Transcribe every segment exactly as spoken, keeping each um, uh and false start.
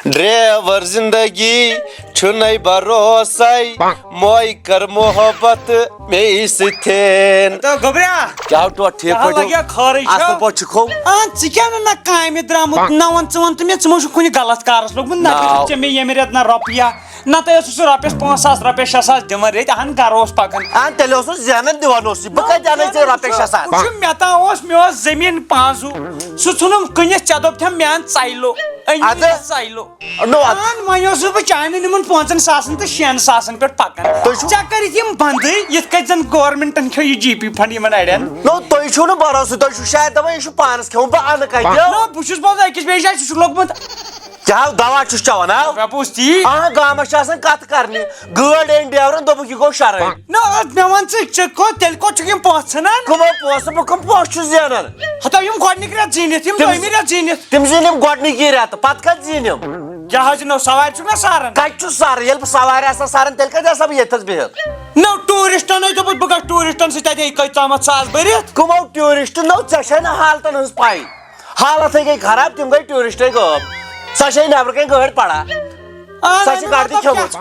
Driver زندگی چھُنَے بھروسَے، موے کر محبت مے سۭتۍ۔ تہٕ گوٚبریا، کیٛاہ ٹوٹھ ٹھیٖک کیٛاہ پٲٹھۍ؟ لگیا خٲرٕے چھا؟ اَصٕل پٲٹھۍ چھُکھو؟ آ، ژٕ کیٛاہ نہٕ نہ کامہِ درٛامُت، نہ وَن ژٕ وَن تہٕ مےٚ، ژٕ ما چھُکھ کُنہِ غلط کارَس لوٚگمُت، نہ نا۔ دیُتُتھ ژےٚ مےٚ ییٚمہِ رٮ۪تہٕ نہ رۄپیہِ، نہ تہٕ ٲسٕس سُہ رۄپیَس پانٛژھ ساس، رۄپیَس شےٚ ساس دِوان رٔٹۍ، اَہَن گَرٕ اوس پَکان۔ آ، تیٚلہِ اوسُس زینان دِوان اوسُس بہٕ، کَتہِ اَنَے ژےٚ رۄپیَس شےٚ ساس؟ وٕچھ، مےٚ تام اوس، مےٚ اوس زٔمیٖن پانٛژھ ہُہ، سُہ ژھُنُم کٕنِتھ، ژےٚ دوٚپ تھم مےٚ اَن ژَیلو، أنۍ اَدٕ؟ مےٚ ژَیلو۔ نو، اَدٕ۔ اہن، وۄنۍ اوسُس بہٕ چانٮ۪ن یِمن پانٛژن ساسن تہٕ شٮ۪ن ساسن پٮ۪ٹھ پکان۔ تُہۍ چھِو ژےٚ کٔرِتھ یِم بندٕے، یِتھ کٔنۍ زن گورمنٹن کھیوٚو یہِ جی پی فنڈ یِمن اڑٮ۪ن۔ نو، تُہۍ چھِو نہٕ بھروسہٕ، تُہۍ چھِو شاید دپان، یہِ چھُ پانس کھیوٚمُت، بہٕ انہٕ کتہِ؟ نہ، بہٕ چھُس بوزان أکِس بیٚیِس جایہِ، ژٕ چھُکھ لوٚگمُت۔ کیٛاہ دوا چھُس چٮ۪وان، ہا؟ مےٚ بوٗز تی۔ آ، گامس چھِ آسان کتھ کرنہِ۔ گٲڑۍ أنۍ ڈیورن، دوٚپُکھ، یہِ گوٚو شرٲبۍ۔ نہ، مےٚ وَن ژٕ، ژٕ کوٚت، تیٚلہِ کوٚت چھُکھ یِم پونٛسہٕ ژھٕنان؟ کٕمو پونٛسہٕ؟ بہٕ کٕم پونٛسہٕ چھُس زینان؟ ہتا یِم گۄڈٕنِکۍ رٮ۪تھ زیٖنِتھ، یِم تِم دوٚیمہِ رٮ۪تھ زیٖنِتھ۔ تِم زیٖنِم گۄڈٕنِکی رٮ۪تہٕ، پتہٕ کتھ زیٖنِم؟ کیٛاہ حظ نو سوارِ چھُکھ نا ساران؟ کتہِ چھُس ساران؟ ییٚلہِ بہٕ سوارِ آسہٕ نہ ساران، تیٚلہِ کتہِ آسہٕ بہٕ ییٚتھس بِہِتھ؟ نو ٹوٗرِسٹن ہے دوٚپُت، بہٕ گژھٕ ٹوٗرِسٹن سۭتۍ تتے کٔژ تامتھ ساس بٔرِتھ۔ کٕمو ٹوٗرِسٹ؟ نو ژےٚ چھے نہٕ حالتن ہٕنٛز پاے۔ حالت ہے گٔے خراب، تِم گٔے ٹوٗرِسٹے غٲب۔ سۄ چھے نٮ۪برٕ کنہِ گٲڑۍ پڑا۔ اہن، سۄ چھِ امیُک گاڑِ تہِ مطلب کیٛاہ؟ کھیوٚمٕژ۔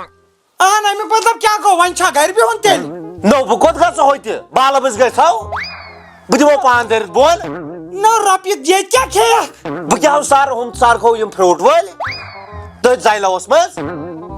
اہن، امیُک مطلب کیٛاہ گوٚو؟ وۄنۍ چھا گرِ بِہُن تیٚلہِ؟ نو، بہٕ کوٚت گژھٕ ہوٚتہِ؟ بالہٕ بٔزۍ گژھو؟ بہٕ دِمو پانہٕ دٲرِتھ بۄن۔ نہ، رۄپیہِ ییٚتہِ کیٛاہ کھیٚیَکھ؟ بہٕ کیٛاہ ہاو سر ہُم، سر کھو یِم فروٹ وٲلۍ؟ تٔتھۍ زیلوس منٛز؟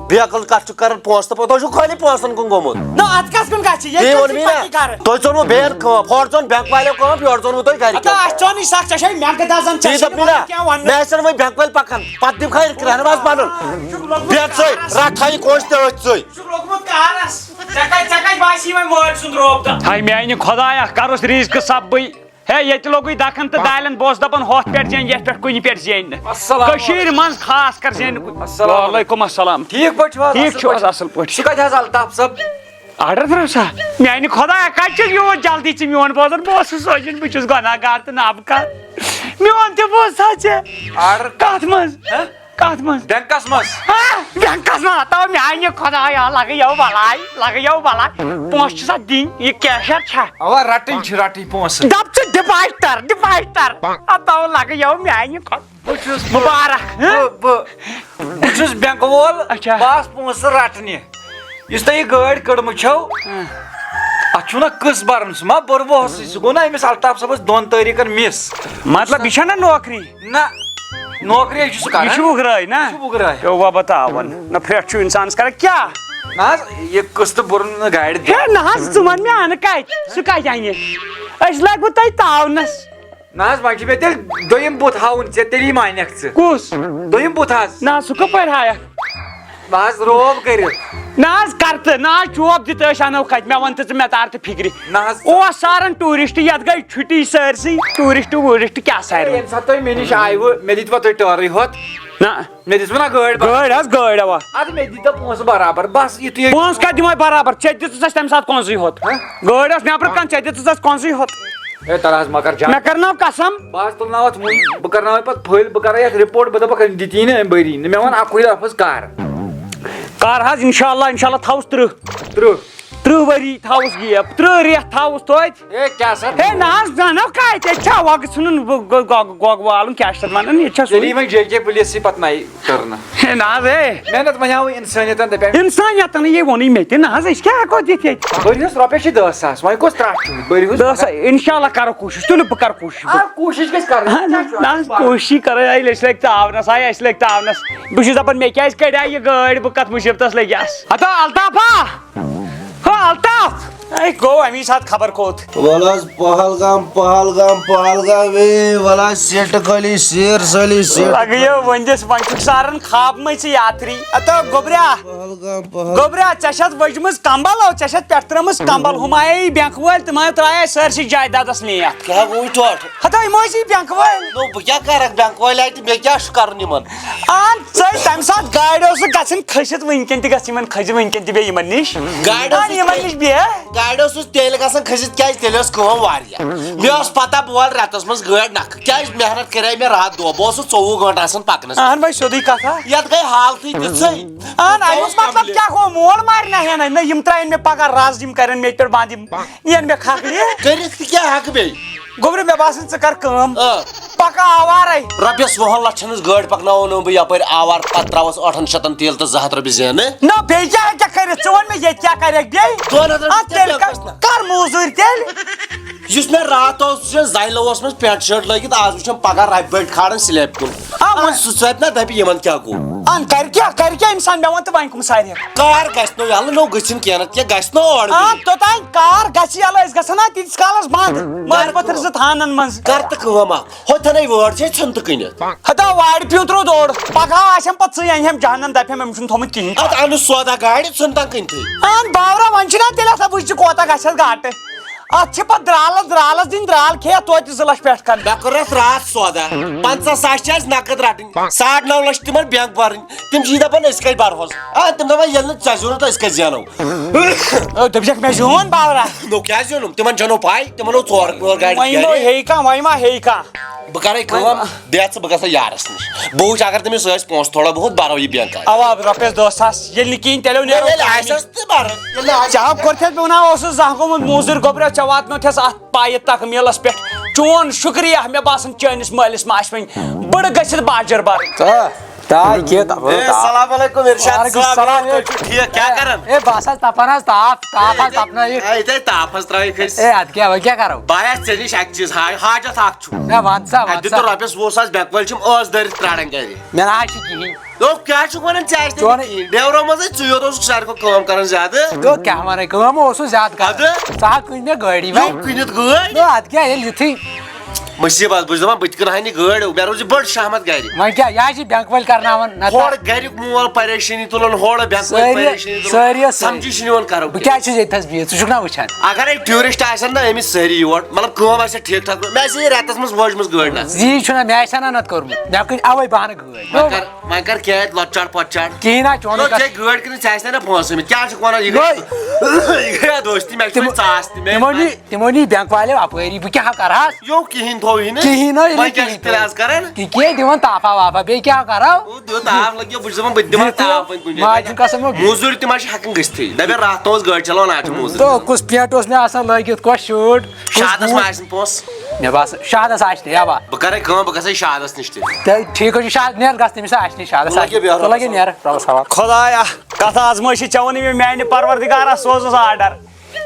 بے عقل کتھ چھُ کران، پونٛسہٕ تہٕ پونٛسہٕ، تۄہہِ چھُو خٲلی پونٛسن کُن گوٚمُت۔ نہ، اتھ کتھ کُن گژھِ؟ ییٚتہِ تی کیٛاہ ووٚن چھِ مےٚ نا۔ پتہٕ کران؟ تۄہہِ ژوٚنوٕ بیٚین کٲم، ہورٕ ژوٚن بینک والیو کٲم، یورٕ ژوٚنوٕ تۄہہِ گرِکیو۔ ہتا، اَسہِ ژوٚن یہِ سکھ، ژےٚ چھے مینٛگہٕ دزان، ژےٚ تی چھے دوٚپ مےٚ نا، وَنان کینٛہہ وَننہٕ۔ مےٚ ٲسۍ نہٕ وۄنۍ بینک وٲلۍ پکان، پتہٕ دِم خٲر کرٛہنہٕ واز پنُن۔ چھُکھ لوٚگمُت بیٚیہِ ژٔے، کارس۔ رٹھ ہا یہِ کٲنٛسہِ تہِ أتھۍ ژٔے۔ چھُکھ لوٚگمُت کارس۔ ژےٚ کتہِ، ژےٚ کتہِ باسی وۄنۍ مٲلۍ سُنٛد روب تہٕ؟ ہاے میانہِ خۄدایا، کرُس رِزقہٕ سببٕے۔ ہے، ییٚتہِ لوٚگُے دکن تہٕ دالٮ۪ن، بہٕ اوسُس دپان ہۄتھ پٮ۪ٹھ زینہِ، یتھ پٮ۪ٹھ کُنہِ پٮ۪ٹھ زینہِ نہٕ۔ السلام علیکم۔ کٔشیٖرِ منٛز خاص کر زینہِ کُنہِ۔ السلام علیکم۔ وعلیکم السلام۔ ٹھیٖک پٲٹھۍ چھِو حظ؟ ٹھیٖک اَصٕل چھِو حظ؟ پٲٹھۍ؟ اَصٕل پٲٹھۍ۔ ژٕ کتہِ حظ الطاف صٲب؟ آرڈر ترٛٲو سا؟ میانہِ خۄدایا، کتہِ چھُکھ یوٗت جلدی ژٕ میون بوزان؟ بہٕ اوسُس سونٛچان، بہٕ چھُس گۄناہ گار تہٕ نابہٕ کار۔ میون تہِ بوز سا ژےٚ۔ آرڈر؟ کتھ منٛز؟ ہہ؟ کتھ منٛز؟ بینکس منٛز۔ ہا؟ بینکس منٛز؟ ہتو میانہِ خۄدایا، لگہٕ یو بلاے، لگہٕ یو بلاے۔ پونٛسہٕ چھِ سا دِنۍ؟ یہِ کیشر چھا؟ اوا، رٹٕنۍ چھِ، رٹٕنۍ پونٛسہٕ۔ دپ ژٕ ڈپازٹر، ڈپازٹر۔ ہتو لگہٕ یو میانہِ خۄد-، بہٕ چھُس، مُبارک، ہہ؟ بہٕ، بہٕ، بہٕ چھُس بینک وول، اچھا۔ بہٕ آس پونٛسہٕ رٹنہِ۔ یُس تۄہہِ یہِ گٲڑۍ کٔڑمٕژ چھو، اَتھ چھُو نہ قٕسط بَرُن، سُہ ما بوٚروہسٕے؟ سُہ گوٚو نہ أمِس الطاف صٲبَس دۄن تٲریٖخَن مِس۔ مطلب، یہِ چھَنہ نوکری؟ نہ، نوکری ہے چھُ سُہ یہِ کَران۔ چھُ وُگرٲے، نہ؟ یہِ چھُ وُگرٲے۔ پیوٚو وۄبَتاوُن۔ نہ، پھرٛٹھ چھُ اِنسانَس کَران کیٛاہ؟ نہ حظ، یہِ قٕسط بوٚرُن نہٕ گاڑِ۔ ہے، نہ حظ، ژٕ وَن مےٚ اَنہٕ کَتہِ؟ سُہ کَتہِ اَنہِ؟ أسۍ لَگوٕ تۄہہِ تاونَس۔ نہ حظ، وۄنۍ چھُ مےٚ تیٚلہِ دوٚیِم بُتھ ہاوُن ژےٚ، تیٚلی مانکھ ژٕ۔ کُس؟ دوٚیِم بُتھ حظ۔ نہ، سُہ کَپٲرۍ ہایَکھ؟ بہٕ حظ روب کٔرِتھ۔ نہ حظ، کَر تہٕ، نہ حظ، چوب دِتھ ٲسۍ اَنو کَتہِ؟ مےٚ وَن تہٕ ژٕ، مےٚ تار تہٕ فِکرِ۔ نہ حظ۔ اوس ساران ٹوٗرِسٹ، یَتھ گٔے چھُٹی سٲرسٕے، ٹوٗرِسٹ ووٗرِسٹ کیٛاہ سارِ وۄنۍ؟ ییٚمہِ ساتہٕ تُہۍ مےٚ نِش آیوٕ، مےٚ دِتوا تُہۍ ٹٲرٕے ہوت؟ نہ۔ مےٚ دِژوٕ نہ گٲڑۍ بَرابر۔ گٲڑۍ حظ، گٲڑۍ، اَوا۔ اَدٕ مےٚ دِتو پونٛسہٕ بَرابر، بَس یِتُے یوت۔ پونٛسہٕ کَتہِ دِمَے بَرابر؟ ژےٚ دِژٕس اَسہِ تَمہِ ساتہٕ کۄنٛزٕے ہوت۔ ہہ؟ گٲڑۍ ٲس نٮ۪برٕ کَنہِ، ژےٚ دِژٕس اَسہِ کۄنٛزٕے ہوت۔ ہے، تَلہٕ حظ، مۄکر جان۔ مےٚ کَرناو قسم۔ بہٕ حظ تُلناو اَتھ وٕنۍ، بہٕ کَرناوَے پَتہٕ پھٔلۍ، بہٕ کَرٕ یَتھ رِپورٹ، بہٕ دَپَکھ، أمۍ دِتی نہٕ، أمۍ بٔری نہٕ۔ مےٚ وَن اَکُے لفظ کَر۔ کَر حظ، اِنشاءاللہ، اِنشاءاللہ تھاوُس تٕرٛہ۔ تٕرٛہ۔ تٕرٛہ ؤری تھاوُس گیپ، تٕرٛہ رٮ۪تھ تھاوُس توتہِ۔ ہے، کیٛاہ سا؟ ہے، نہ حظ، نہ، نہ، کَتہِ؟ ییٚتہِ چھا وۄگہٕ ژھٕنُن، گۄ-، گۄ-، گۄگہٕ والُن، کیٛاہ چھِ تَتھ وَنان؟ ییٚتہِ چھا سُہ؟ تیٚلہِ یِمَے جے کے پُلیٖسٕے پَتہٕ نَیہِ کَرنہٕ۔ ہے، نہ حظ، ہے۔ محنت وۄنۍ ہاوٕے اِنسٲنیتَن دَپیٛاو۔ اِنسانیتَن یے ووٚنُے مےٚ تہِ، نہ حظ، أسۍ کیٛاہ ہٮ۪کو دِتھ ییٚتہِ؟ بٔرۍہُس رۄپیَس چھِ دَہ ساس، وۄنۍ کۄس ترٛٹھ چھُ؟ بٔرۍہُس۔ دَہ ساس، اِنشاءاللہ کَرو کوٗشِش، تُلِو بہٕ کَرٕ کوٗشِش۔ آ، کوٗشِش گژھِ کَرٕنۍ۔ اَہَن حظ، نہ حظ، کوٗشِشٕے کَرٕنۍ، اَسہِ لٔگۍ تعاونَس، آے، اَسہِ لٔگۍ تعاونَس۔ بہٕ چھُس دَپان، مےٚ کیٛازِ کَڑیٛاے یہِ گٲڑۍ، بہٕ کَتھ مُصیٖبتَس لٔگیٛاس؟ ہَتو الطافا! ہو الطاف! اے، گوٚو اَمی ساتہٕ خبر کوٚت۔ وَلہٕ حظ، پہلگام، پہلگام، پہلگام، اے، وَلہٕ حظ، سیٹہٕ خٲلی، سیر سٲلی، سیٹہٕ لگیو خٲلی۔ ؤنٛدِس، وۄنۍ چھُکھ ساران خاب منٛز ژٕ یاتری۔ ہتو گوٚبریا، پہلگام، پہلگام۔ گوٚبریا، ژےٚ چھَتھ ؤجمٕژ کمبل، او، ژےٚ چھَتھ پٮ۪ٹھ ترٲمٕژ کمبل، ہُم آیے بینک وٲلۍ، تِم آیو ترٛایے سٲرسٕے جایدادس لیکھ۔ کیٛاہ گوٚوُے ٹوٹھ؟ ہتو، یِم ٲسی بینک وٲلۍ۔ نو، بہٕ کیٛاہ کرکھ بینک وٲلۍ آیہِ تہٕ مےٚ کیٛاہ چھُ کرُن یِمن؟ اہن ژٕے، تمہِ ساتہٕ گاڑِ اوس نہٕ گژھان کھٔسِتھ، وٕنکیٚن تہِ گژھِ یِمن کھٔسِتھ، وٕنکیٚن تہِ بیٚیہِ یِمن نِش۔ گاڑِ اوس اہن نہٕ یِمن تیٚلہِ، نِش بیٚہہ۔ گاڑِ اوس نہٕ تیٚلہِ گژھان کھٔسِتھ، کیٛازِ تیٚلہِ ٲس کٲم واریاہ۔ مےٚ ٲس پتہ بہٕ والہٕ رٮ۪تس منٛز گٲڑۍ نکھٕ، کیٛازِ محنت کریے مےٚ راتھ دۄہ، بہٕ اوسُس ژوٚوُہ گٲنٛٹہٕ آسان پکنس۔ اہن وۄنۍ سیوٚدُے کتھا۔ یتھ گٔے حالتٕے تِژھٕے۔ اہن اہن، امیُک مطلب کملہِ۔ کیٛاہ گوٚو؟ مول مارِ نہ ہینَے نہ، یِم ترٛایَن مےٚ پگاہ رز، یِم کرن مےٚ پٮ۪ٹھ بنٛد، یِم نِیَن مےٚ کھکھرِ۔ کٔرِتھ تہِ کیٛاہ ہٮ۪کہٕ بیٚیہِ؟ گوٚبرِ، مےٚ باسان، ژٕ کر کٲم۔ آ۔ پکان آوارے۔ رۄپیس وُہن لچھن ہٕنٛز گٲڑۍ پکناوو نہٕ بہٕ یپٲرۍ آوار، پتہٕ تراوس ٲٹھن شیٚتن تیل تہٕ زٕ ہتھ رۄپیہِ زینہٕ۔ نہ، بیٚیہِ کیٛاہ ہیٚککھ کٔرِتھ؟ ژٕ وَن مےٚ، ییٚتہِ کیٛاہ کرکھ بیٚیہِ؟ دۄن ہتن آ، رۄپین تیٚلہِ کیٛاہ کر، گژھِ نا؟ کر موٚزوٗرۍ تیٚلہِ۔ یُس مےٚ راتھ اوس، یُس زَنہِ لوس منٛز پینٹ شٲٹ لٲگِتھ، آز وٕچھم پگاہ ربہِ بٔلۍ کھالان سلیب کُن۔ آ، وۄنۍ سُہ ژَپہِ نا دَپہِ یِمن کیٛاہ گوٚو۔ اَن کَرِ کیٛاہ، کَرِ کیٛاہ اِنسان؟ مےٚ وَن تہٕ وۄنۍ کَم سارے۔ کار گژھِ نہٕ یَلہٕ، نو گٔژھِنۍ کینٛہہ نَتہٕ کینٛہہ گژھِ نہٕ اورٕ آ، یہِ۔ توٚتام کار گژھِ یَلہٕ، أسۍ گژھو نا تیٖتِس کالَس بنٛد۔ مٲلۍ پٔتھٕر زٕ تھاونَن منٛز۔ کر تہٕ کٲم اَکھ، ہُتھَنَے وٲر چھے ژھٕن تہٕ کٕنِتھ۔ ہتا وارِ پیوٗنٛت روٗد اوٚڑ، پگاہ آسٮ۪م پَتہٕ ژٕے، اَنہِ ہَم جہنم، دَپہِ ہَم أمۍ چھُنہٕ تھوٚمُت کِہیٖنۍ۔ اَتھ اَنُس سودا گاڑِ ژھٕن تَن کٕنتھٕے۔ اَن باورا، وۄنۍ چھُنہ تیٚلہِ آسان وٕچھ ژٕ کوتاہ گژھٮ۪س گاٹہٕ۔ اتھ چھِ پتہٕ درالس، درالس دِنۍ، درال کھیٚیہِ توتہِ زٕ لچھ پٮ۪ٹھ کھنٛڈ۔ مےٚ کوٚر اتھ راتھ سودا۔ پنٛژاہ ساس چھِ اسہِ نقد رٹٕنۍ، ساڑ نو لچھ تِمن بینک برٕنۍ۔ تِم چھِ یی دپان أسۍ کتہِ برہوس۔ آ، تِم دپان ییٚلہِ نہٕ ژےٚ زیوٗنُتھ، أسۍ کتہِ زینو؟ او، دٔپۍ چھکھ مےٚ زیوٗن باورا۔ نو کیٛاہ زیوٗن؟ تِمن چھنو پاے، تِمن اوس ژور ژور گاڑِ وۄنۍ ما گرِ۔ ہیٚیہِ کانٛہہ، وۄنۍ ما ہیٚیہِ کانٛہہ؟ بہٕ کرے کٲم، بیٚہہ ژٕ، بہٕ گژھٕ یارس نِش۔ بہٕ وٕچھِ اگر تٔمِس ٲسۍ پونٛسہٕ تھوڑا بہت، برو یہِ بینک۔ اوا، رۄپیس دہ ساس، ییٚلہِ نہٕ کِہیٖنۍ تیٚلہِ نیرو۔ ییٚلہِ آسٮ۪س تہٕ برو، ییٚلہِ نہٕ آسٮ۪س۔ ژےٚ ہا کوٚرتھس بہٕ ونان اوسُس زانٛہہ گوٚمُت موٚزوٗرۍ گوٚبریو، ژےٚ واتنوتھس اتھ پایہِ تکمیٖلس پٮ۪ٹھ۔ چون شُکریہ، مےٚ باسان چٲنِس مٲلِس ما آسہِ وۄنۍ بٔڑ گٔژھِتھ باجر برٕنۍ۔ تہٕ تاے کیٛاہ تَتھ وَنو اے، تاپھ؟ السلام علیکم ارشاد وعلیکم صٲب، السلام۔ کیٛاہ چھُو ٹھیٖک؟ کیٛاہ کران؟ اے، بس حظ تپان حظ تاپھ، تاپھ حظ تپنٲیِتھ۔ اے، ییٚتے تاپھ حظ ترٛٲیِکھ أسۍ۔ اے، اَدٕ کیٛاہ، وۄنۍ کیٛاہ کرو؟ بہٕ آیس ژےٚ نِش اَکہِ چیٖز، ہا-، حاجت اکھ چھُ۔ اے، وَن سا، وَن اَسہِ سا۔ دیُت نہٕ رۄپیَس وُہ ساس بینک وٲلۍ چھِم ٲس دٲرِتھ پرٛاران گرِ۔ مےٚ نہ حظ چھِ کِہیٖنۍ۔ دوٚپ، کیٛاہ چھُکھ وَنان ژےٚ آسہِ نہٕ چون کِہیٖنۍ؟ ڈیورو منٛزٕے ژٕے یوت اوسُکھ ساروی کھۄتہٕ کٲم کران زیادٕ۔ تو کیٛاہ وَنَے، کٲم اوسُس زیادٕ کران۔ اَدٕ؟ سُہ ہا کٕنۍ مےٚ گٲڑی وۄنۍ۔ یہِ کٕنِتھ گٲڑۍ؟ تو اَدٕ کیٛاہ، ییٚلہِ یُتھُے مُصیٖبت، بہٕ چھُس دَپان، بہٕ تہِ کٕنہٕ ہا نہٕ گٲڑۍ، مےٚ روزِ بٔڑ شہمت گرِ۔ وۄنۍ کیٛاہ، یہِ حظ چھِ بینک وٲلۍ کرناوان، نَتہٕ گۄڈٕ گریُک مول پریشٲنی تُلان، ہورٕ بینک وٲلۍ سٲری، پریشٲنی تُلان۔ سٲری حظ سٲری۔ سَمجھی چھِنہٕ یِوان کرو بہٕ کیٛاہ۔ کیٛاہ چھُس ییٚتہِ تھَس بِہِتھ، ژٕ چھُکھ نا وٕچھان؟ اگر أکۍ ٹیوٗرِسٹ آسن نا، أمِس سٲری یور، مطلب، کٲم آسہِ ٹھیٖک ٹھاک، مےٚ آسہِ یہِ رٮ۪تَس منٛز وٲجمٕژ گٲڑۍ نہ۔ زی چھُنہ، مےٚ آسہِ ہا نہ نَتہٕ کوٚرمُت، مےٚ کٔنۍ اَوَے بہانہٕ گٲڑۍ۔ وۄنۍ کر، وۄنۍ کر کیٛازِ لۄکچار پۄکچار؟ کِہیٖنۍ نہ، چون نو، کَتھ۔ ژےٚ گٲڑۍ کٔرِتھ، ژےٚ آسہِ ہا نہ پونٛسہٕ آمٕتۍ، کیٛاہ چھُکھ وَنان؟ یہِ گٔے، یہِ گٔے دوستی، مےٚ چھُ تِمو، وۄنۍ ژاس تہِ، مےٚ تِمو نی، تِمو نی بینک والٮ۪و اپٲری، بہٕ کیٛاہ کرٕ ہاز؟ یو کِہیٖنۍ تھوو یہِ نہٕ۔ کِہیٖنۍ نہٕ، یہِ وۄنۍ نہٕ کیٛاہ چھِ کِہیٖنۍ تیٚلہِ تھوو۔ آز کران؟ کہِ کیٛاہ دِوان تاپھا واپھا، بیٚیہِ کیٛاہ کرو؟ او، دیُت تاپھ لٔگِو، بہٕ چھُس دَپان، بہٕ تہِ دِمہٕ دیُت تاپھ وۄنۍ کُنہِ جایہِ۔ ماجہِ ہُنٛد قسم، مےٚ موٚزوٗرۍ تہِ ما چھِ ہٮ۪کان گٔژھتھٕے؟ دَپہِ، راتھ تہِ اوس گٲڑۍ چلاوان، آز چھِ موٚزوٗرۍ۔ تو کُس پینٹ اوس مےٚ آسان لٲگِتھ، کۄس شٲٹ؟ کُس شادس بوٗٹھ؟ ما آسن پونٛسہٕ؟ مےٚ باسان، شادس آسہِ نہٕ، یابا۔ بہٕ کرے کٲم، بہٕ گژھے شادس نِش تہِ۔ تہٕ ٹھیٖک حظ چھُ، شاد نیر گژھ تٔمِس آسہِ نہٕ شادس۔ بہٕ لگے بیٚہہ تہٕ لگے رۄبس نیر، رۄبس حوالہٕ۔ خدایا، کتھ آزمٲیشہِ ژےٚ ووٚنُے مےٚ، میانہِ پروردگارا سوزُس آرڈر۔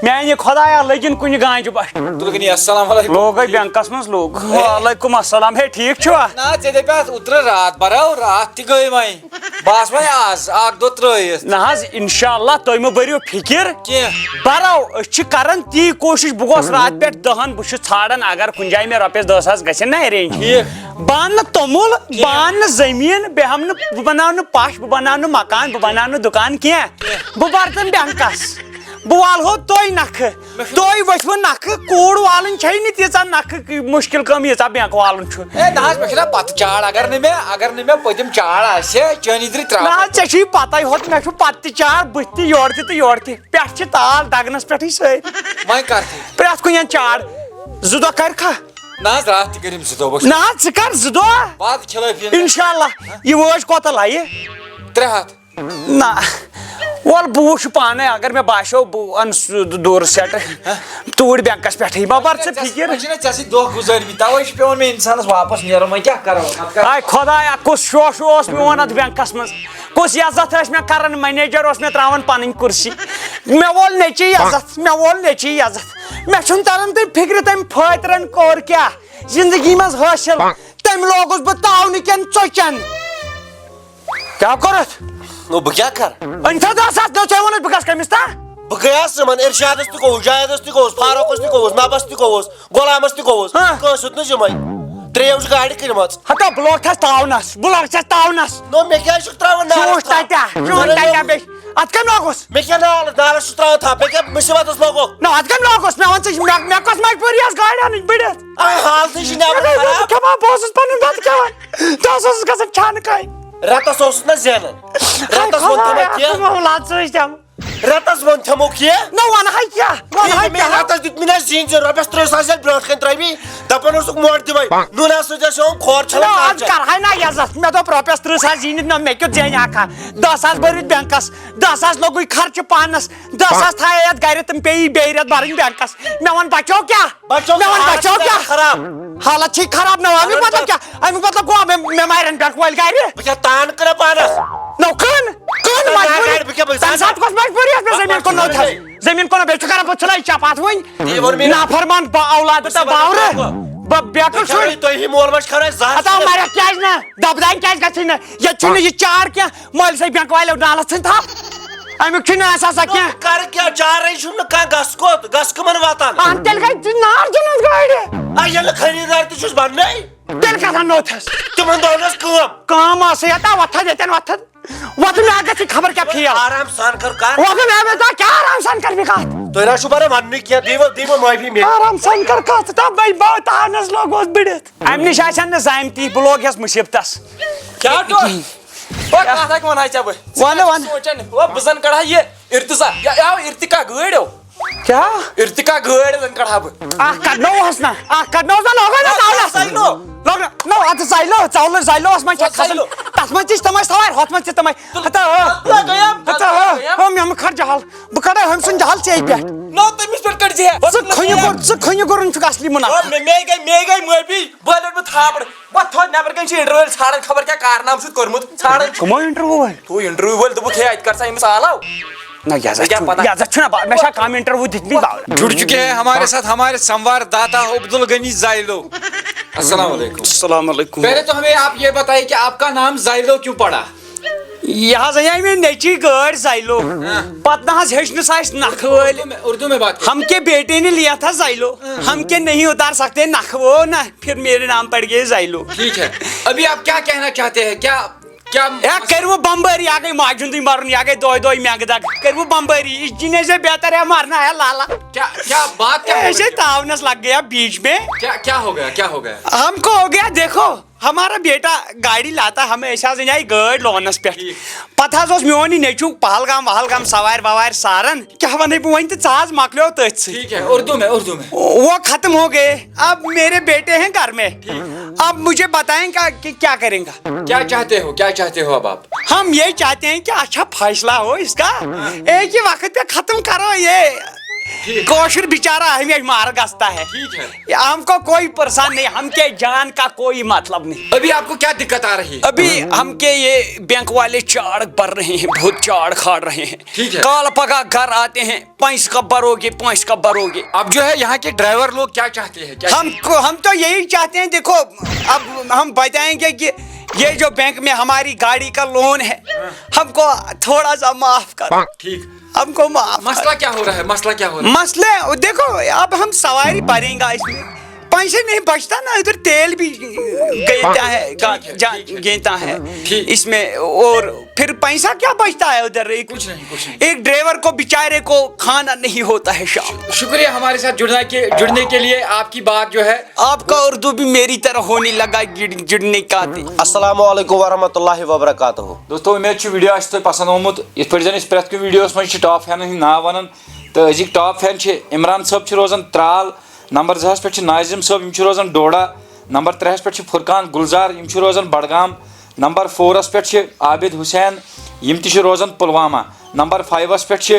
میانہِ خدایا، لٔگِن کُنہِ گانجہِ بٹھ۔ تُلگنی، السلام علیکم۔ لوگے بینکس منٛز لوگ۔ وعلیکم السلام۔ ہے، ٹھیٖک چھُوا؟ نہ، ژےٚ دَپیٛاس اوترٕ راتھ برو، راتھ تہِ گٔے وۄنۍ۔ بہٕ آس وۄنۍ آز اکھ دۄہ ترٛٲیِتھ۔ نہ حظ، انشاءاللہ، تُہۍ مہٕ بٔرِو فِکِر۔ کینٛہہ۔ برو، أسۍ چھِ کران تی کوٗشِش۔ بہٕ گوس راتھ پٮ۪ٹھ دَہن، بہٕ چھُس ژھانڈان اگر کُنہِ جایہِ مےٚ رۄپیس دہ ساس گژھن نہ ارینج۔ ٹھیٖک۔ بہٕ انہٕ نہٕ توٚمُل، کینٛہہ۔ بہٕ انہٕ نہٕ زٔمیٖن، بہٕ ہٮ۪مہٕ نہٕ، بہٕ بناوٕ نہٕ پش، بہٕ بناوٕ نہٕ مکان، بہٕ بناوٕ نہٕ دُکان کینٛہہ۔ بہٕ برٕ تِم بینکس۔ بہٕ والہو تُہۍ نکھٕ۔ مےٚ چھُ تُہۍ ؤتھِو نکھٕ، کوٗر والٕنۍ چھے نہٕ تیٖژاہ نکھٕ مُشکل کٲم ییٖژاہ بینک والُن چھُ۔ ہے نہ حظ، مےٚ چھُنہ پتہٕ چاڑ، اگر نہٕ مےٚ، اگر نہٕ مےٚ پٔتِم چاڑ آسہِ ہے، چٲنی درٕے ترٛاوٕ۔ نہ حظ، ژےٚ چھُے پتہٕ ہوت، مےٚ چھُ پتہٕ تہِ چاڑ، بٕتھِ تہِ، یورٕ تہِ تہٕ یورٕ تہِ۔ پٮ۪ٹھ چھِ تال دگنس پٮ۪ٹھٕے سٲرۍ۔ وۄنۍ کر تہِ؟ پرٛٮ۪تھ کُنہِ چھِ چاڑ۔ زٕ دۄہ کرکھا؟ نہ حظ، راتھ تہِ کٔرِم زٕ دۄہ، بہٕ چھُس نہ حظ، ژٕ کر زٕ دۄہ۔ بہٕ حظ کھلٲفی نہٕ۔ انشاءاللہ۔ یہِ وٲج کوتاہ لایہِ؟ ترٛےٚ ہتھ۔ نہ۔ وَل، بہٕ وٕچھٕ پانَے، اگر مےٚ باسیو، بہٕ اَنہٕ سُہ دورٕ سٮ۪ٹ توٗرۍ بینکَس پٮ۪ٹھٕے۔ مہ بَر ژٕ فِکِر۔ وۄنۍ چھِنہ ژےٚ سۭتۍ دۄہ گُزٲرمٕتۍ، تَوَے چھُ پٮ۪وان مےٚ اِنسانَس واپَس نیرُن۔ وۄنۍ کیٛاہ کَرو؟ نَتہٕ کَرو۔ آے خۄدایا، کُس شوشہٕ اوس میون اَتھ بینکَس منٛز؟ کُس عزت ٲسۍ مےٚ کَران؟ منیجر اوس مےٚ ترٛاوان پَنٕنۍ کُرسی۔ مےٚ وول نیٚچی عزت، مےٚ وول نیٚچی عزت۔ مےٚ چھُنہٕ تَران تۄہہِ فِکرِ، تٔمۍ فٲطرَن کوٚر کیٛاہ زِندگی منٛز حٲصِل؟ تٔمۍ لوگُس بہٕ تاونہٕ کٮ۪ن ژۄچَن۔ کیٛاہ کوٚرُتھ؟ نو، بہٕ کیٛاہ کَرٕ؟ أنۍ تھا دَہ ساس، نو، ژےٚ ووٚنُتھ بہٕ گژھٕ کٔمِس تام؟ بہٕ گٔیاس یِمَن، اِرشادَس تہِ گوٚوُس، جاویدَس تہِ گوٚوُس، فاروقَس تہِ گوٚوُس، نَبَس تہِ گوٚوُس، غلامَس تہِ گوٚوُس۔ ہاں۔ کٲنٛسہِ ہیوٚت نہٕ یِمَے۔ ترٛیٚیو چھِ گاڑِ کٔرمٕژ۔ ہتا، بہٕ لوگ تھَس تاونَس، بہٕ لوگ چھَس تاونَس۔ نو، مےٚ کیٛازِ چھُکھ ترٛاوان نارَس ژوٗنٛٹھۍ تَتہِ، تاپھ۔ ژوٗنٛٹھۍ تَتہِ، بیٚیہِ اَتھ کَمہِ لوگُس؟ مےٚ کیٛاہ نارَس، نارَس چھُکھ ترٛاوان تھَپھ، مےٚ کیٛاہ مُصیٖبتَس لوگُکھ؟ نہ، اَتھ کَمہِ لوگُس؟ مےٚ وَن ژٕ، مےٚ، مےٚ کۄس مجبوٗری ٲس گاڑِ اَنٕنۍ بٔڑِتھ؟ آ، حالتٕے چھِ نٮ۪بر مےٚ خراب۔ کھٮ۪وان، بہٕ اوسُس پَنُن بَتہٕ کھٮ۪وان، تہٕ اوسُس گژھان چھانہٕ کامہِ۔ رٮ۪تَس اوسُس نہ زینان۔ رٮ۪تَس ووٚن تِمَن کینٛہہ۔ اَتھ مۄہلات سۭتۍ تِم۔ رٮ۪تس وۄنۍ تھمو کینٛہہ۔ نہ وَنہٕ ہاے کیٛاہ، وَنہٕ ہاے ییٚلہِ مےٚ کیٛاہ۔ رٮ۪تس دیُت مےٚ نہ زِنۍ زِ رۄپیَس ترٛہ ساس ییٚلہِ برٛونٛٹھ کَنہِ ترٛٲوی، دَپان اوسُکھ موٹھ دِمَے۔ نوٗنہٕ ہسا چھِ اَسہِ یِوان کھۄر نہ، چھَلان آز کانٛہہ۔ کَرہاے نہ عزت۔ مےٚ دوٚپ رۄپیَس ترٛہ ساس زیٖنِتھ نہ مےٚ کیُتھ زینہِ اَکھ ہا۔ دَہ ساس بٔرِتھ بٮ۪نٛکَس، دَہ ساس لوٚگُے خرچہٕ پانَس، دَہ ساس تھایے یَتھ گَرِ تہٕ پیٚیی بیٚیہِ رٮ۪تھ بَرٕنۍ بٮ۪نٛکَس۔ مےٚ وَن بَچو کیٛاہ؟ بچو مےٚ وَن حالت بَچو چھِ کیٛاہ؟ خراب۔ حالت چھے خراب نہ، اَمیُک حالت مطلب چھِ کیٛاہ؟ اَمیُک مطلب گوٚو مےٚ، مےٚ مارن بٮ۪نٛک وٲلۍ گَرِ۔ بہٕ کیٛاہ تان کَرٕ پانَس؟ نو کٕن، کٕن نہ، نہ، مجبوٗری۔ نہ، بہٕ کیٛاہ، بہٕ تَمہِ ساتہٕ کۄس مجبوٗری ٲس مےٚ زٔمیٖن کٕننو تھَس؟ زٔمیٖن کٕنو، بیٚیہِ چھُ کَران بہٕ ژھٕنَے چپاتھ وٕنۍ۔ یہِ ووٚن مےٚ نہ۔ نافرمان با اولاد تہٕ باورٕ۔ بہٕ بیکٕل چھُس۔ تۄہہِ، تۄہہِ ہی مول موج خرٲے زٕ ہَتھ ہتا مَرٮ۪کھ کیٛازِ نہ؟ دَبدان کیٛازِ گژھِ نہٕ؟ ییٚتہِ چھُنہٕ یہِ چار کینٛہہ۔ مٲلۍ سٕے بٮ۪نٛک والیو نالَس ژھٕنۍ تھَپھ۔ اَمیُک چھُنہٕ احساسا کینٛہہ۔ کَرٕ کیٛاہ؟ چارَے چھُنہٕ کانٛہہ، گژھٕ کوٚت؟ گژھٕ کٕمَن واتان؟ اَہَن تیٚلہِ گٔے نار جنت گاڑِ۔ آ، ییٚلہِ خریٖدار تہِ چھُس بَننَے۔ تیٚلہِ کَتھ اَننو تھَس؟ تِمَن دۄہَن ٲس کٲم۔ کٲم ٲسٕے یَتھ، آ، وۄتھ تھَس ییٚتٮ۪ن وۄتھ تھَس۔ وۄتھ مےٚ گژھِ خبر کیٛاہ فیل۔ آرام سان کَر کَتھ۔ وۄتھ مےٚ گژھِ کیٛاہ آرام سان کَر بہٕ کَتھ؟ تُہۍ نہ چھُو بَران وَننُے کینٛہہ، دِیِو، دِیِو معٲفی مےٚ۔ آرام سان کَر کَتھ، ژٕ تھاو بَے بہٕ تانَس لوگوس بٔڑِتھ۔ اَمہِ نِش آسن نہٕ زامتی، بہٕ لوگ یَس مُصیبتَس۔ کیٛاہ ٹوٹھ؟ او، کَتھ اَکھ وَنہٕ ہا ژےٚ بہٕ۔ وَنہٕ، وَنہٕ۔ سونٛچان، او، بہٕ زَن کَڑٕ ہا یہِ ارتزا، یا، یا ارتقا گٲڑۍ، او۔ کیٛاہ؟ ارتقا گٲڑۍ زَن کَڑٕ ہا بہٕ۔ اَکھ کَڑنووہَس نا، اَکھ کَڑنووہَس نا، لوگو نا اَکھ ژاولَس۔ زَیلو۔ لوگ نا، نو، اَتھ زَیلو، ژاولہٕ زَیلو اوس وۄنۍ ژےٚ کھَسُن۔ زَیلو۔ تَتھ منٛز تہِ چھِ تِمَے سَوارِ، ہۄتھ منٛز تہِ تِمَے۔ ہتا، ہتا، گٔیَم، ہتا، ہتا، ہتا، گٔیَم۔ ہو، مےٚ مہٕ کھَر جَہل۔ بہٕ کَڑے ہُمۍ سُنٛد جَہل ژے پٮ۪ٹھ۔ نو، تٔمِس پٮ۪ٹھ کَڑ ژٕ۔ ژٕ کھٔنہِ گوٚر، ژٕ کھٔنہِ گوٚرُن چھُکھ اَصلی مُنافِق۔ او، مےٚ، مے گٔے، مے گٔے معٲفی۔ بہٕ لوٚگ نہٕ تھاپڑ۔ وۄتھ تھوٚد نٮ۪بر کَنہِ چھِ انٹرویو ژھانڈان، خبر کیٛاہ کارنامہٕ چھُتھ کوٚرمُت۔ ژھانڈان چھِ۔ کٕمو انٹرویو وٲلۍ؟ تو انٹرویو وٲلۍ دوٚپُکھ، ہے، اَتہِ کر سا أمِس آلاو۔ نہ، یَزَتھ مےٚ کیٛاہ چھُنہٕ، پتہ؟ یَزَتھ چھُنہ با-، مےٚ چھا کَم انٹرویو دِتمٕتۍ باورٕ؟ जुड़ चुके हैं हमारे साथ हमारे संवाददाता अब्दुल गनी जाइलो। السلام علیکم۔ السلام علیکم۔ पहले तो हमें आप ये बताइए कि आपका नाम जाइलो क्यों पड़ा? یہِ حظ اَنے مےٚ نیٚچی گٲڑۍ زَیلو۔ ہاں۔ پتہٕ نہ حظ ہیٚچھ نہٕ سُہ اَسہِ نَکھٕ وٲلۍ۔ اردو میں، اردو میں بات کرو۔ ہم کے بیٹے نے لیا تھا زَیلو، ہم کے نہیں اتار سکتے نَکھٕ وو نہ، پھر میرے نام پڑ گئے زَیلو۔ ٹھیک ہے، ابھی آپ کیا کہنا چاہتے ہیں؟ کیا، کیا اے، کٔرِو بمبٲری، یا گٔے ماجہِ ہُنٛدُے مَرُن، یا گٔے دۄہے دۄہے مٮ۪نٛگہٕ دگ۔ کٔرِو بمبٲری، اس جینے سے بہتر ہے مرنا ہے لالا۔ کیا، کیا بات کیا ہو ایسے گئی؟ تعاونس لگ گیا بیچ میں۔ کیا، کیا ہو گیا، کیا ہو گیا؟ ہم کو ہو گیا، دیکھو، ہمارا بیٹا گاڑی لاتا، ہمیں ایسا سے جائے گٲڑۍ لونس پٮ۪ٹھ۔ ٹھیک۔ پتہٕ حظ اوس میون یہِ نیٚچوٗ پہلگام وہلگام سوارِ ووارِ ساران۔ کیٛاہ وَنَے بہٕ وۄنۍ تہٕ ژٕ حظ مۄکلیو تٔتھۍ سۭتۍ۔ ٹھیک ہے، اردو میں، اردو میں۔ وہ ختم ہو گئے، اب میرے بیٹے ہیں گھر میں۔ ٹھیک۔ اب مجھے بتائیں کہ، کہ کیا کریں گا؟ کیا چاہتے ہو، کیا چاہتے ہو اب آپ؟ ہم یہ چاہتے ہیں کہ اچھا فیصلہ ہو اس کا، ایک ہی وقت پہ ختم کرو یہ ٹھیک۔ کاشر بیچارہ ہمیشہ مار گستا ہے۔ ٹھیک ہے۔ ہم کو کوئی پریشان نہیں، ہم کے جان کا کوئی مطلب نہیں۔ ابھی آپ کو کیا دقت آ رہی ہے؟ ابھی ہم کے یہ بینک والے چاڑ بھر رہے ہیں، بہت چاڑ کھاڑ رہے ہیں۔ ٹھیک ہے۔ کال پگاہ گھر آتے ہیں، پانچ کب بھروگے، پانچ کب بھروگے۔ اب جو ہے یہاں کے ڈرائیور لوگ کیا چاہتے ہیں؟ کیا ہم کو، ہم تو یہی چاہتے ہیں، دیکھو، اب ہم بتائیں گے کہ یہ جو بینک میں ہماری گاڑی کا لون ہے، ہم کو تھوڑا سا معاف کرو۔ ٹھیک۔ ہم کو معاف مسئلہ کرو۔ کیا ہو رہا ہے؟ مسئلہ کیا ہو رہا ہے؟ مسئلہ، دیکھو، اب ہم سواری بھریں گا اس میں۔ پیسے نہیں بچتا نا، ادھر تیل بھی گیتا ہے، ٹھیک ہے، جا-، ٹھیک ہے۔ گیتا ہے ٹھیک۔ اس میں، اور پھر پیسہ کیا بچتا ہے ادھر؟ ایک، کچھ نہیں، کچھ نہیں۔ ایک ڈرائیور کو، بیچارے کو کھانا نہیں ہوتا ہے شام کو۔ شکریہ ہمارے ساتھ جڑنا کے، جڑنے کے لیے۔ آپ کی بات جو ہے آپ کا اردو بھی میری طرح ہونے لگا، جڑ-، جڑنے کا دے۔ السلام علیکم ورحمۃ اللہ وبرکاتہ۔ دوستو، امید چھِ ویڈیو آسہِ تۄہہِ پسند آمُت۔ یِتھ پٲٹھۍ زن أسۍ پرٛٮ۪تھ کُنہِ ویڈیوس منٛز چھِ ٹاپ فینن ہٕنٛدۍ ناو ونان، تہٕ أزِکۍ ٹاپ فین چھِ عمران صٲب چھِ روزان ترال، نمبر زٕ ہَس پٮ۪ٹھ چھِ ناظم صٲب، یِم چھِ روزان ڈوڈا۔ نمبر ترٛےٚ ہَس پٮ۪ٹھ چھِ فرقان گلزار، یِم چھِ روزان بڈگام۔ نمبر فورس پٮ۪ٹھ چھِ عابد حسین، یِم تہِ چھِ روزان پلوامہ۔ نمبر فایوس پٮ۪ٹھ چھِ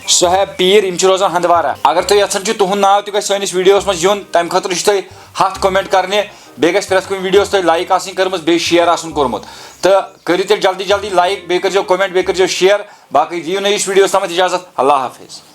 صہیب پیٖر، یِم چھِ روزان ہندوارہ۔ اگر تُہۍ یژھان چھِو تُہُنٛد ناو تہِ گژھِ سٲنِس ویڈیوس منٛز یُن، تَمہِ خٲطرٕ چھِ تۄہہِ ہَتھ comment کرنہِ، بیٚیہِ گژھِ پرٛٮ۪تھ کُنہِ ویڈیوس تۄہہِ like آسٕنۍ کٔرمٕژ، بیٚیہِ share آسُن کوٚرمُت۔ تہٕ کٔرِو تیٚلہِ جلدی جلدی like، بیٚیہِ کٔرۍزیو comment، بیٚیہِ کٔرۍزیو share۔ باقٕے دِیِو نٔیِس ویڈیوس تامَتھ اجازت۔ اللہ حافظ۔